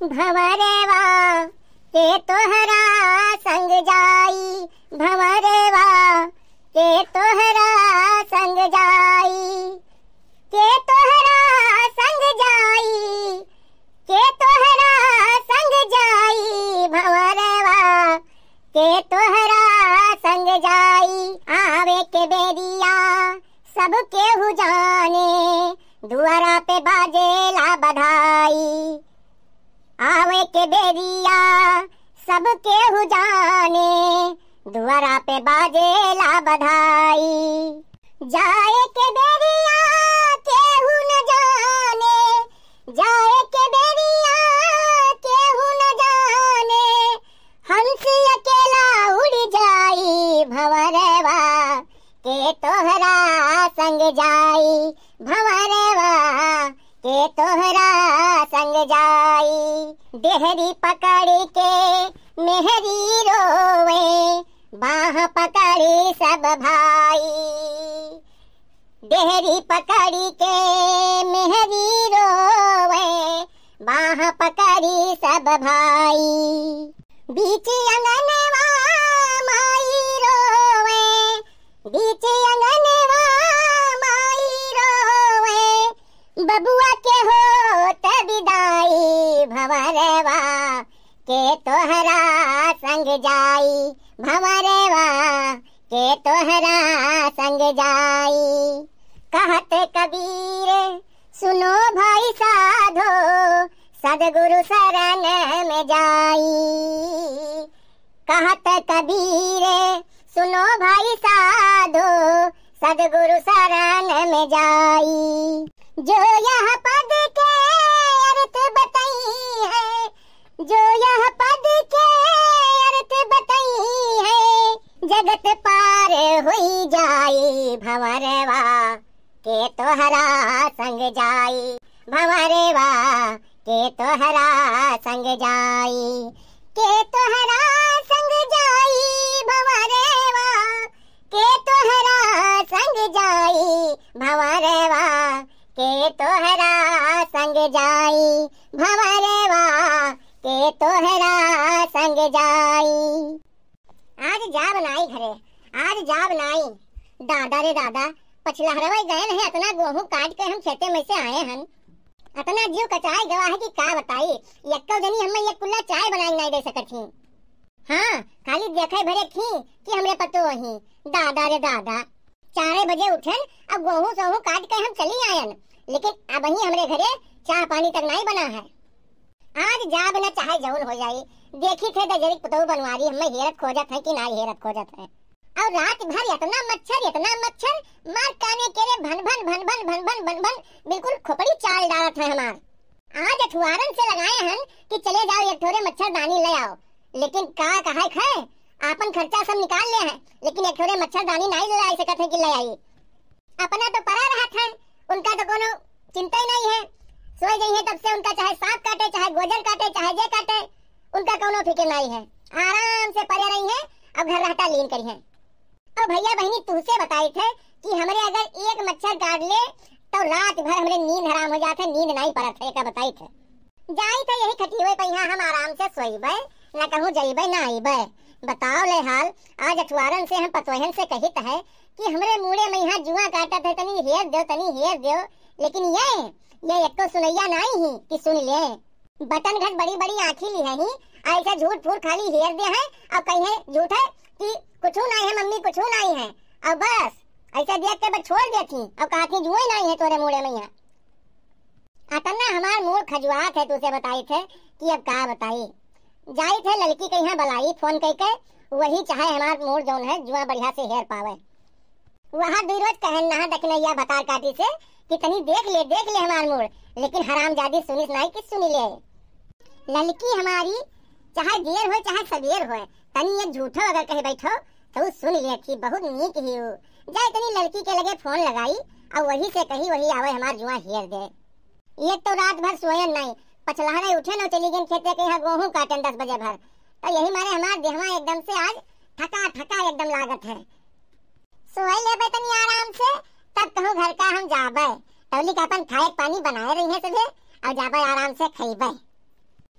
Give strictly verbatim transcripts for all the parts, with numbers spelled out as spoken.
भंवरवा के तोहरा संग जाई, भंवरवा के तोहरा संग जाई, के तोहरा संग जाई, के तोहरा संग जाई, भंवरवा के तोहरा संग जाई। आवे के बेरिया सब केहू जाने, दुआरा पे बाजेला बधाई। आवे के बेरिया सब केहू जाने, दुआरा पे बाजेला बधाई। जाए के बेरिया केहू न जाने, जाए के बेरिया केहू न जाने, हंस अकेला उड़ जाई, भंवरवा के तोहरा संग जाई, भंवरवा के तोहरा संग जाई। डेहरी पकड़ के मेहरी रोवे, बाह पकड़ी सब भाई। डेहरी पकड़ी के मेहरी रोवे, बाह पकड़ी सब भाई। बीच अंगनवा माई रोवे, बीच अंगनवा माई रोवे, बबुआ के होत बिदाई। भंवरवा के तोहरा संग जाई, भंवरवा के तोहरा संग जाई। कहत कबीर सुनो भाई साधो, सदगुरु शरण में जाई। कहत कबीर सुनो भाई साधो, सदगुरु शरण में जाई। जो यह पद के अर्थ बताई है, जो यह पद के अर्थ बताई है, जगत पार होई जाई। भंवरवा के तोहरा संग जाई, भंवरवा के तोहरा संग जाई, के तोहरा संग जाई, भंवरवा के तोहरा संग जाई, भंवरवा के तोहरा संग जाई, भंवरवा के तोहरा संग जाई। आज जाब नाई घरे, आज जाब नाई। दादा रे दादा, पछलहरवा गए नहीं, अतना गोहूँ काट के हम खेते में से आए हन। अतना जीव कचाए गवा है कि का बताई। यक्को जनी हमें एक कुल्ला चाय बनाई नाई दे सकत ही। हाँ, खाली देखे भरे खी कि हमरे पतो ही। दादा रे दादा, चारे बजे उठन, अब गोहूँ सोहूँ काट के हम चली आयन, लेकिन अबहीं हमरे घरे चाह पानी तक नाई बना है। आज जाब न चाहे जौन हो जाई, देखी थे दजरिक पतोहू बनवारी हमें हेरत खोजत है कि नाई हेरत खोजत है। और रात भर इतना मच्छर, इतना मच्छर, मार काने के रे भन भन भन भन भन भन भन भन, बिल्कुल खोपड़ी चाल डालत है हमार। आज अठुआरन से लगाए हन कि चले जाओ एक ठोरे मच्छरदानी ले आओ, लेकिन का कहे खे, आपन खर्चा सब निकाल ले हैं, लेकिन एक ठोरे मच्छरदानी नाई ले आई सकत है कि ले आई। अपना तो परा रहत है, उनका तो कोनो चिंता ही नहीं है। सोए गई है तब से उनका चाहे सांप काटे, चाहे गोजर काटे, चाहे जे काटे, उनका कोनो फिक्र नहीं है। आराम से परे रही है और घर रहता लीन करी है। और भैया बहिनी तुहसे बताई थे कि हमरे अगर एक मच्छर काट ले तो रात भर हमरे नींद हराम हो जात है, नींद नहीं पड़त है, एका बताई थे। जाई थे यही खटिवे पे यहाँ हम आराम से सोईबे, न कहूँ जईबे न आईबे। बताओ ले हाल, आज अठुआरन से हम पतोहन से कहित है कि हमरे मूड़े में यहाँ जुआ काटत है, तनी हेर दो, तनी हेर दो, लेकिन ये, ये एको सुनैया नाई ही कि सुन ले। बटन घट बड़ी बड़ी आँखी ली है ही, ऐसे झूठ फूट खाली हेर दे है और कहीं झूठ है कि कुछ नाई है मम्मी, कुछ नाई है, और बस ऐसे देख के बस छोड़ देती और कहती जुए नाई है तोरे मूड़े में यहाँ। अतना हमार मूड़ खजुआत है, तुसे बताई थे कि अब का बताई। जाई थे लड़की के यहाँ बुलाई फोन कइके, वही चाहे हमार मूड़ जौन है जुआ बढ़िया से हेर पावे। वहाँ दुई रोज कहन नहा दखिनैया भतार काटी से कि तनी देख ले, देख ले हमार मूड़, लेकिन हरामजादी सुनिस नाई कि सुनी ले। लड़की हमारी चाहे देर होए चाहे सबेर होए, तनी एक झूठो अगर कहे बैठो तो उ सुन ले थी, बहुत नीक ही उ। जाए तनी लड़की के लगे फोन लगाई और वही से कही वही आवे हमार जुआ हेर दे। ये तो रात भर सोयन नहीं, पछलहरे उठे न चली गई खेते के यहाँ गोहूँ काटन दस बजे भर, तो यही मारे हमार देहवा एकदम से आज थका थका एकदम लागत है। सोए लेबे तनी आराम से, तब कहूँ घर का हम जाबे। तौली का अपन खाए के पानी बनाए रही है सभे, और जाबे आराम से खइबे।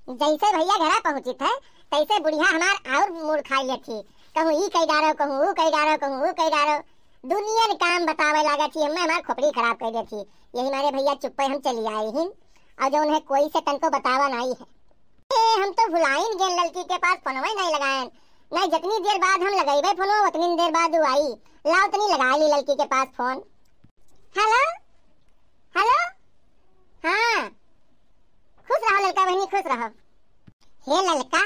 जैसे भइया घरा पहुँचित है, तैसे बुढ़िया हमार और मूड़ खाइ लेत ही। कहूँ ई कइ डारो, कहूँ ऊ कइ डारो, कहूँ ऊ कइ डारो। दुनियन काम बतावे लागत ही, हम्मे हमार खोपड़ी खराब कइ देत ही। यही मारे भइया चुप्पे हम चली आए हिन, और जौन है कोई से तनको बतावा नाई है। ए, हम तो भुलाइन गेन ललकी के पास फोनवे नाई लगाएन। नाई, जतनी देर बाद हम लगइबे फोनवा, उतनी देर बाद उ आई। लाओ तनी लगाइ ली ललकी के पास फोन। हेलो, हेलो, हाँ, खुश रहो ललका बहिनी, खुश रहो। हे ललका,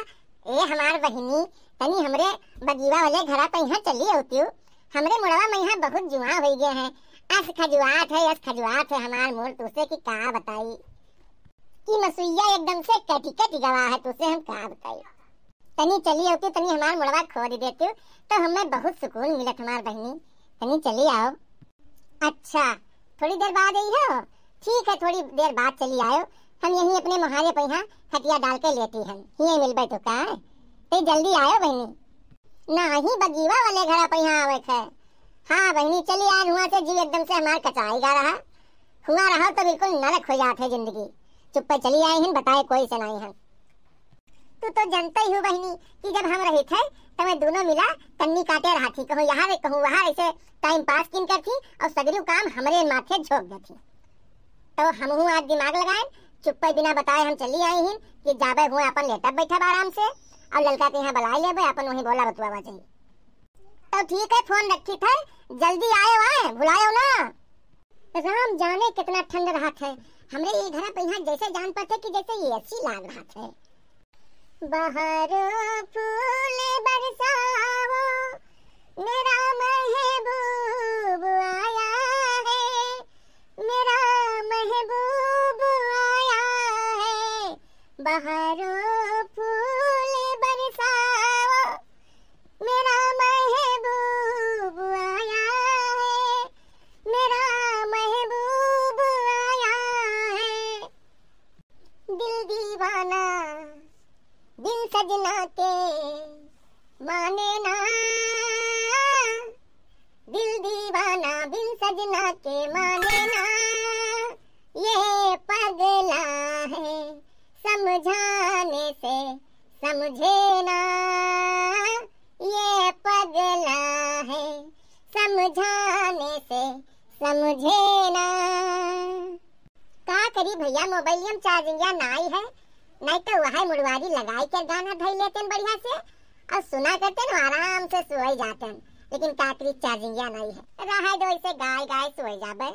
ए हमार बहिनी, तनी हमरे बगीवा वाले घरा पे यहाँ चली अउतिउ। हमरे मुड़वा में यहाँ बहुत जुआ होइ गए हैं। अस खजुआत है, अस खजुआत है हमार मुड़ तुसे कि का बताई। कि मसुइया एकदम से कटी कटी गवा है, तुसे हम का बताई। तनी चली अउतिउ, तनी हमार मुड़वा खोद देतिउ, तो हमें बहुत सुकून मिलत हमार बहिनी। तनी चली आओ। अच्छा, थोड़ी देर बाद आई हो? ठीक है, थोड़ी देर बाद चली आयो। हम यहीं अपने मोहारे पे यहाँ खटिया डाल के लेती हन। यहीं मिलबे तो का? ते जल्दी आयो बहिनी। नाही, बगीवा वाले घरा पे यहाँ आवे थे। हाँ बहिनी, चली आयन, हुआ से जीव एकदम से हमार कचाई गा रहा। हुआ रहो तो बिल्कुल नरक हो जात है जिंदगी। चुप्पे चली आए हन, बताए कोई से नाई हन। तू तो जनते ही हो बहिनी कि जब हम रहित है, तब मैं दोनों मिला कन्नी काटे रहा थी, कहूँ यहाँ रे, कहूँ वहाँ, ऐसे टाइम पास किन कर थी और सगरी काम हमरे माथे झोंक देती। तो हमहू आज दिमाग लगाए, चुप्पे बिना बताए हम चली आई हिन कि जाबे हुए अपन लेटब बैठब आराम से और ललका के यहाँ बुलाए लेबे, अपन वहीं बोला बतुआ जाई। तो ठीक है, फोन रखी थे, जल्दी आयो आए, भुलायो ना। राम जाने कितना ठंड रहत है, हमरे ये घर पे यहाँ जैसे जान पड़ते कि जैसे एसी लाग रहत है। बहारो फूल बरसाओ, मेरा महबूब आया है, मेरा महबूब आया है। बहारो फूल बरसाओ, मेरा महबूब आया है, मेरा महबूब आया है। दिल दीवाना बिन सजना के माने ना, दिल दीवाना बिन सजना के माने ना, ये पगला है समझाने से समझे ना, ये पगला है समझाने से समझे ना। का करी भइया, मोबाइलिया में चार्जिंगिया नाई है, नाई तो वह मुड़वारी लगाई के गाना धई लेतेन बढ़िया से और सुना करतेन, आराम से सोई जातेन। लेकिन का करी, चार्जिंगिया नाई है, रहे दो, ऐसे गाय गाय सोई जाबे।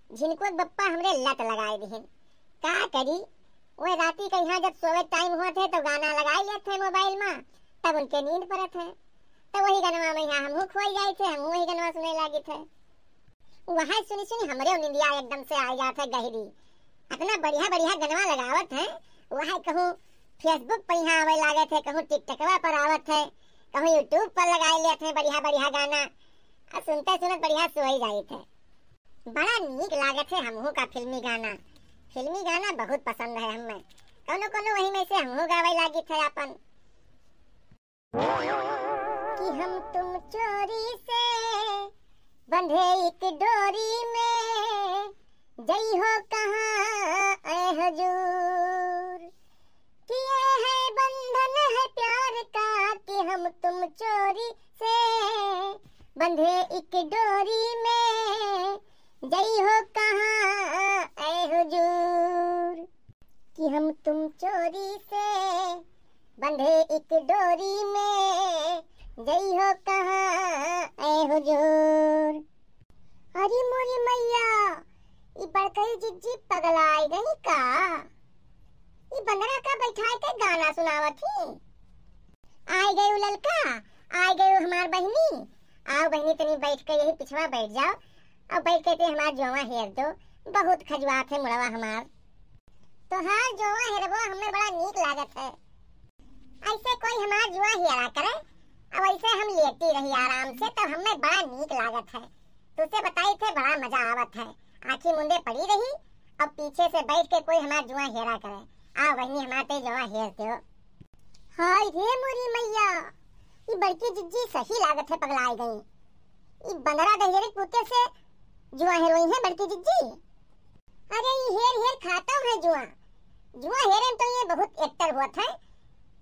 झिनकुआ के बप्पा हमरे लत लगाए दिहिन। का करी, वह राती के यहाँ जब सोवे टाइम होत है तो गाना लगाई लेत है मोबाइल में, तब उनके नींद पड़त है। तो वही गनवा में यहाँ हमहू खोई जाए थे, हमहू वही गनवा सुने लागित है। वह सुनी सुनी हमरे निंदिया एकदम से आ जात है गहरी। इतना बढ़िया बढ़िया गनवा लगावत है, वह कहूँ Facebook पे यहाँ आवे लागत है, कहूँ TikTokवा पर आवत है, कहूँ YouTube पर लगाई लेत है बढ़िया बढ़िया गाना। आ सुनते सुनत बढ़िया सोई जाइत है। बड़ा नीक लागत है हमहू का फिल्मी गाना। फिल्मी गाना बहुत पसंद है हमें। कौनो कौनो वही में से हमहू गावे लागित है आपन। कि हम तुम चोरी से बंधे एक डोरी में, जई हो कहाँ ऐ हुजूर। कि ये है बंधन है प्यार का, कि हम तुम चोरी से बंधे एक डोरी में, जई हो कहाँ ऐ हुजूर। कि हम तुम चोरी से बंधे एक डोरी में, जई हो कहाँ ऐ हुजूर। अरे मोरी मैया, ई बड़कई जिज्जी पगलाए गई का? ई बंदरा का बैठाए के गाना सुनावत ही। आए गए ललका, आए गए हमार बहिनी। आओ बहिनी, तनी बैठ के यही पिछवा बैठ जाओ। अब बैठ के ते हमार जोवा हेर दो, बहुत खजुआत है मुड़वा हमार। तोहार जोवा हेरबो हमें बड़ा नीक लागत है। ऐसे कोई हमार जुआ हेरा करे, अब ऐसे हम लेटी रही आराम से, तब हमें बड़ा नीक लागत है। तुसे बताई थे बड़ा मजा आवत है। आँखी मुंदे पड़ी रही, अब पीछे से बैठ के कोई हमार जुआ हेरा करे। आओ बहिनी, हमार ते जुआ हेर दो। हाय रे मोरी मैया, ई बड़की जिज्जी सही लागत है पगलाए गई। ई बंदरा दहिजरे पूते से जुआ हेरोई है बड़की जिज्जी। अरे ई हेर हेर खातो है जुआ। जुआ हेरे में तो ये बहुत एक्टर होत है,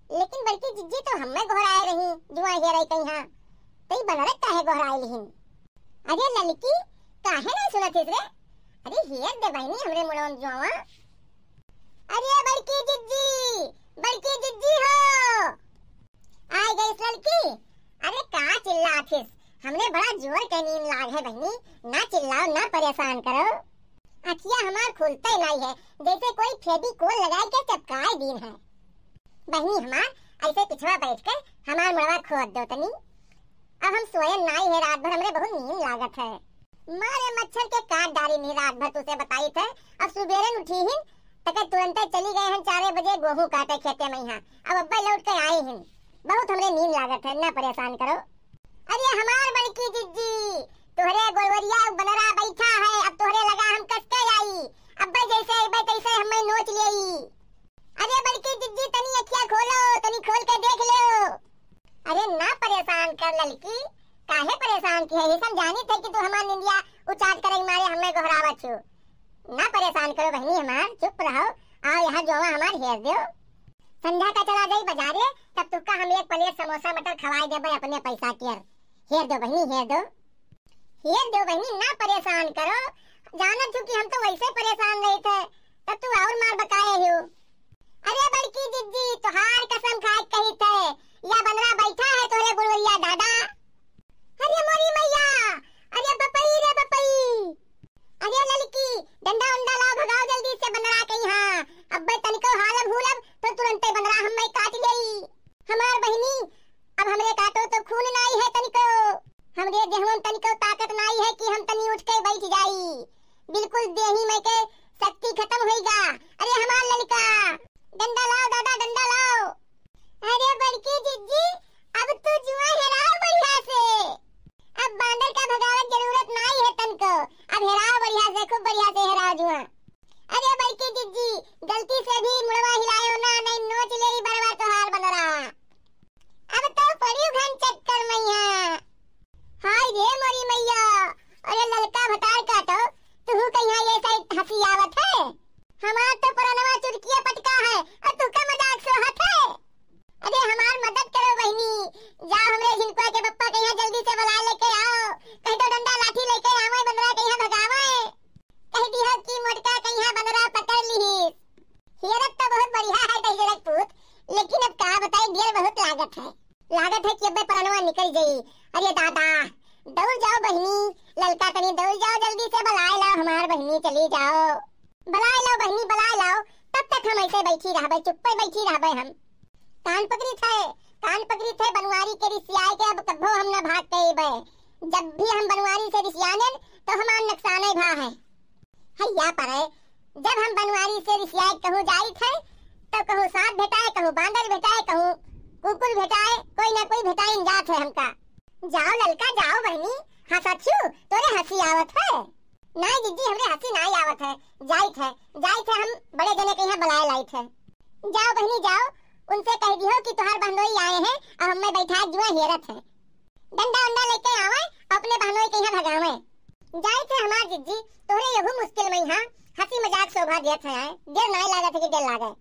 लेकिन बड़की जिज्जी तो हम्मे गोहराए रही, जुआ हेरे कहिया, तो ई बनरे काहे गोहराए लिहिन? अरे ललकी, काहे नहीं सुनत हिस रे? अरे हेर दे बहिनी हमरे मुड़वा में जुआवा। अरे बड़की जिज्जी, बड़की जिज्जी हो। आय गइस ललकी। अरे का चिल्लात हिस? हमरे बड़ा जोर के नींद लाग है बहिनी, ना चिल्लाओ, ना परेशान करो। अखिया हमार खुलते नहीं है, जैसे कोई फेविकोल लगाए के चपकाए दीन है। बहिनी हमार, ऐसे पिछवा बैठ के हमार मुड़वा खोद दो तनी। अब हम सोयन नाई है रात भर, हमरे बहुत नींद लागत है। मारे मच्छर के काट डारी नहीं रात भर तुसे बताई थे। अब सुबेरे उठी हिन, तक तुरंते चली गए हैं चारे बजे गोहूं काटे खेते में यहाँ। अब अब्बे लौट के आए हिन, बहुत हमरे नींद लागत है, ना परेशान करो। अरे हमार बड़की जिज्जी, तोहरे गोलवरिया बनरा बैठा है, अब तोहरे लगा हम कस के आई। अब्बे जैसे अइबे तैसे हमें नोच लेई। अरे बड़की जिज्जी, तनी अखिया खोलो, तनी खोल के देख लो। अरे ना परेशान कर ललकी, काहे परेशान की है? ये सब जानी थे कि तू हमार निंदिया उचाट करे मारे हमें गोहरावत छु। ना परेशान करो बहिनी हमार, चुप रहो। आओ यहाँ जुआवा हमार हेर दो। संध्या का चला जाई बाजारे, तब तुका हम एक प्लेट समोसा मटर खवाए देबे अपने पैसा के। हेर दो बहिनी, हेर दो। हेर दो बहिनी, ना परेशान करो, जानत छु कि हम तो वैसे परेशान रही थे, तब तू और मार बकाए हो। अरे बड़की जिज्जी, तोहार कसम खाए के कही थे, या बनरा बैठा है तोहरे गुलवरिया दादा। अरे मोरी मैया, अरे बपई रे बपई। अरे ललकी, डंडा उंडा लाओ, भगाओ जल्दी से बनरा कहिया। अब्बे तनिको हालब हूलब तो तुरंते बनरा हम्मे काट लेई। हमार बहिनी, अब हमरे काटो तो खून नाई है तनिको, हमरे देह में तनिको ताकत नाई है कि हम तनी उठ के बैठ जाई। बिल्कुल देही में के शक्ति खत्म होइगा। अरे हमार ललका, डंडा लाओ दादा, डंडा लाओ। अरे बड़की जिज्जी, अब तू जुआ हेराओ बढ़िया से। अब बांदर का भगावत जरूरत नाई है तनको। अब हेराओ बढ़िया से, खूब बढ़िया से हेराओ जुआ। अरे बड़की जिज्जी, गलती से भी मुड़वा हिलायो ना, नहीं नोच लेई बरवा तोहार बनरा। अब तो पड़ियो घन चक्कर मैया। हाय रे मोरी मैया, अरे ललका भतार काटो, तुहू कहिया ये साइड हंसी आवत है। हमार तो परनवा चुटकिया पटका है, और तुका मजाक सोहत है। अरे हमार मदद करो बहिनी, जाओ हमरे झिनकुआ के पप्पा कहिया जल्दी से बुला लेके आओ, कह दो डंडा लाठी लेके आवे, बनरा कहिया भगावे, कह दिहो कि मोटका कहिया बनरा पकड़ लिहिस। हेरत तो बहुत बढ़िया है दहिजरक पूत, लेकिन अब का बताई, डर बहुत लागत है। लागत है कि अब्बे परनवा निकल जाई। अरे दादा, दौड़ जाओ बहिनी, ललका तनी दौड़ जाओ, जल्दी से बुलाए लाओ हमार बहिनी, चली जाओ। बुलाए लाओ बहिनी, बुलाए लाओ, तब तक हम ऐसे बैठी रहबे, चुप्पे बैठी रहबे हम। कान पकड़ी थे, कान पकड़ी थे बनवारी के रिसियाए के, अब कभो हम ना भाग के अइबे। जब भी हम बनवारी से रिसियानेन, तो हमार नुकसाने भा है। हैया परे, जब हम बनवारी से रिसियाए कहूँ जाई थे, तो कहूँ सांप भेटाए, कहूँ बांदर भेटाए, कहूँ कुकुर भेटाए, कोई ना कोई भेटाइन जात है हमका। जाओ ललका, जाओ बहिनी, हंसत छु, तोरे हंसी आवत है। नाई जिज्जी, हमरे हंसी नाई आवत है, जाई थे, जाई थे हम बड़े जने के यहाँ बुलाए लाई थे। जाओ बहिनी जाओ, उनसे कह दिहो कि तोहार बहनोई आए हैं और हमें बैठा जुआ हेरत है। डंडा उंडा लेके आवे, अपने बहनोई के यहाँ भगावे। जाई थे हमार जिज्जी, तोहरे यहू मुश्किल में यहाँ हंसी मजाक शोभा देत है, आए देर नाई लागत है कि देर लागे।